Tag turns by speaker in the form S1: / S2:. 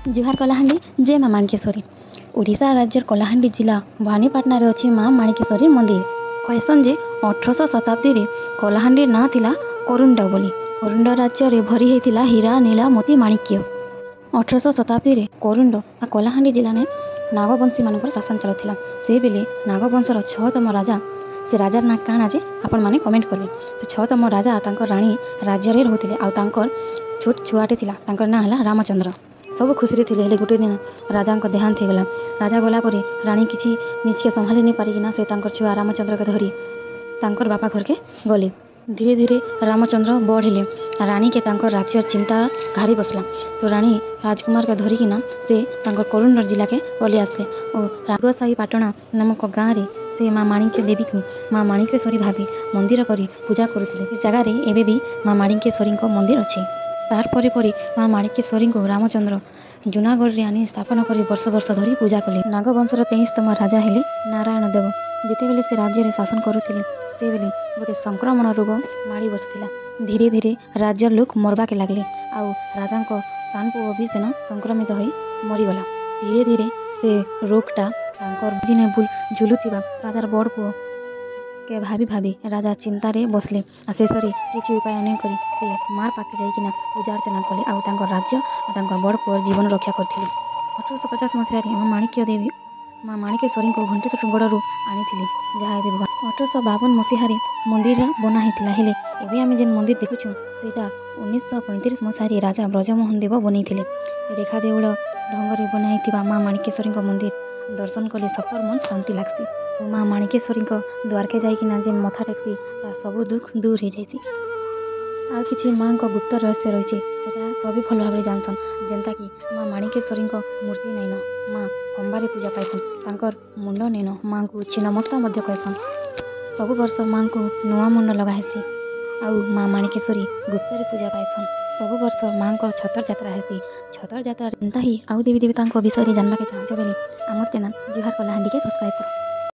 S1: ଜୁହାର କଳାହାଣ୍ଡି, ଜୟ ମା ମାଣିକେଶ୍ୱରୀ। ଓଡ଼ିଶା ରାଜ୍ୟର କଳାହାଣ୍ଡି ଜିଲ୍ଲା ଭବାନୀପାଟଣାରେ ଅଛି ମା ମାଣିକେଶ୍ୱରୀ ମନ୍ଦିର। କହେସନ୍ ଯେ 18ଶହ ଶତାବ୍ଦୀରେ କଳାହାଣ୍ଡିର ନାଁ ଥିଲା କରୁଣ୍ଡ ବୋଲି। କରୁଣ୍ଡ ରାଜ୍ୟରେ ଭରି ହେଇଥିଲା ହୀରା, ନୀଳା, ମୋତି, ମାଣିକ୍ୟ। 18ଶହ ଶତାବ୍ଦୀରେ କରୁଣ୍ଡ ବା କଳାହାଣ୍ଡି ଜିଲ୍ଲାନେ ନାଗବଂଶୀମାନଙ୍କର ଶାସନ ଚାଲୁଥିଲା। ସେ ବେଲେ ନାଗବଂଶର ଛଅତମ ରାଜା, ସେ ରାଜାର ନାଁ କାଣା ଯେ ଆପଣମାନେ କମେଣ୍ଟ କରିବେ। ସେ ଛଅତମ ରାଜା ତାଙ୍କର ରାଣୀ ରାଜ୍ୟରେ ରହୁଥିଲେ ଆଉ ତାଙ୍କର ଛୋଟ ଛୁଆଟେ ଥିଲା, ତାଙ୍କର ନାଁ ହେଲା ରାମଚନ୍ଦ୍ର। ସବୁ ଖୁସିରେ ଥିଲେ। ହେଲେ ଗୋଟେ ଦିନ ରାଜାଙ୍କ ଦେହାନ୍ତ ହେଇଗଲା। ରାଜା ଗଲା ପରେ ରାଣୀ କିଛି ନିଜକେ ସମ୍ଭାଳି ନେଇ ପାରିକିନା ସେ ତାଙ୍କର ଛୁଆ ରାମଚନ୍ଦ୍ରକେ ଧରି ତାଙ୍କର ବାପା ଘରକେ ଗଲେ। ଧୀରେ ଧୀରେ ରାମଚନ୍ଦ୍ର ବଡ଼ ହେଲେ। ରାଣୀକେ ତାଙ୍କର ରାଜ୍ୟର ଚିନ୍ତା ଘାରି ବସଲା। ତ ରାଣୀ ରାଜକୁମାରକେ ଧରିକିନା ସେ ତାଙ୍କର କରୁଣ୍ଡ ଜିଲ୍ଲାକେ ପଲେଇ ଆସିଲେ ଓ ରାଗସାହି ପାଟଣା ନାମକ ଗାଁରେ ସେ ମା ମାଣିକ୍ୟ ଦେବୀକୁ ମା ମାଣିକେଶ୍ୱରୀ ଭାବି ମନ୍ଦିର କରି ପୂଜା କରୁଥିଲେ। ସେ ଜାଗାରେ ଏବେ ବି ମା ମାଣିକେଶ୍ୱରୀଙ୍କ ମନ୍ଦିର ଅଛି। ତାର୍ ପରେ ପରେ ମା ମାଣିକେଶ୍ୱରୀଙ୍କୁ ରାମଚନ୍ଦ୍ର ଜୁନାଗଡ଼ରେ ଆଣି ସ୍ଥାପନ କରି ବର୍ଷ ବର୍ଷ ଧରି ପୂଜା କଲେ। ନାଗବଂଶର 23ତମ ରାଜା ହେଲେ ନାରାୟଣ ଦେବ। ଯେତେବେଳେ ସେ ରାଜ୍ୟରେ ଶାସନ କରୁଥିଲେ, ସେବେଳେ ଗୋଟେ ସଂକ୍ରମଣ ରୋଗ ମାଡ଼ି ବସୁଥିଲା। ଧୀରେ ଧୀରେ ରାଜ୍ୟର ଲୋକ ମରବାକେ ଲାଗଲେ ଆଉ ରାଜାଙ୍କ ସାନ ପୁଅ ବି ସେନ ସଂକ୍ରମିତ ହୋଇ ମରିଗଲା। ଧୀରେ ଧୀରେ ସେ ରୋଗଟା ତାଙ୍କର ଦିନେ ଝୁଲୁଥିବା ରାଜାର ବଡ଼ ପୁଅ କେ ଭାବି ଭାବି ରାଜା ଚିନ୍ତାରେ ବସଲେ ଆଉ ଶେଷରେ କିଛି ଉପାୟ ନାଇଁ କରି ସେ ମାର୍ ପାଖେ ଯାଇକିନା ପୂଜା ଅର୍ଚ୍ଚନା କଲେ ଆଉ ତାଙ୍କ ରାଜ୍ୟ ଆଉ ତାଙ୍କର ବଡ଼ ପୁଅର ଜୀବନ ରକ୍ଷା କରିଥିଲେ। 1850 ମସିହାରେ ମା ମାଣିକ୍ୟ ଦେବୀ ମା ମାଣିକେଶ୍ୱରୀଙ୍କୁ ଘଣ୍ଟେଶ୍ୱର ଗଡ଼ରୁ ଆଣିଥିଲେ, ଯାହା ଏବେ 1852 ମସିହାରେ ମନ୍ଦିର ବନା ହେଇଥିଲା। ହେଲେ ଏବେ ଆମେ ଯେନ୍ ମନ୍ଦିର ଦେଖୁଛୁଁ, ସେଇଟା 1935 ମସିହାରେ ରାଜା ବ୍ରଜମୋହନ ଦେବ ବନେଇଥିଲେ। ରେଖା ଦେଉଳ ଢଙ୍ଗରେ ବନା ହେଇଥିବା ମା ମାଣିକେଶ୍ୱରୀଙ୍କ ମନ୍ଦିର ଦର୍ଶନ କଲେ ସବକର୍ ମନ ଶାନ୍ତି ଲାଗ୍ସି। ମା ମାଣିକେଶ୍ୱରୀଙ୍କ ଦ୍ୱାରକେ ଯାଇକିନା ଯେନ୍ ମଥା ଟେକ୍ସି, ତାର୍ ସବୁ ଦୁଃଖ ଦୂର ହେଇଯାଇସି। ଆଉ କିଛି ମାଙ୍କ ଗୁପ୍ତ ରହସ୍ୟ ରହିছে, ସେଟା ସବେ ଭଲ ଭାବରେ ଜାନସନ୍, ଯେନ୍ତାକି ମା ମାଣିକେଶ୍ୱରୀଙ୍କ ମୂର୍ତ୍ତି ନାଇଁନ, ମା ଖମ୍ବାରେ ପୂଜା ପାଇସନ୍, ତାଙ୍କର ମୁଣ୍ଡ ନାଇଁନ, ମାଙ୍କୁ ଛିନ୍ନମସ୍ତା ମଧ୍ୟ କହେସନ୍। ସବୁ ବର୍ଷ ମାଙ୍କୁ ନୂଆ ମୁଣ୍ଡ ଲଗା ହେସି ଆଉ ମା ମାଣିକେଶ୍ୱରୀ ଗୁପ୍ତରେ ପୂଜା ପାଇସନ୍। ସବୁ ବର୍ଷ ମାଙ୍କ ଛତର ଯାତ୍ରା ହେସି। ଛତର ଯାତ୍ରା ଏନ୍ତା ହି ଆଉ ଦେବୀ ଦେବତାଙ୍କ ବିଷୟରେ ଜାନବାକେ ଚାହୁଁଛ ବେଲେ ଆମର ଚ୍ୟାନେଲ୍ ଜୁହାର କଳାହାଣ୍ଡିକେ ସବସ୍କ୍ରାଇବ୍ କର।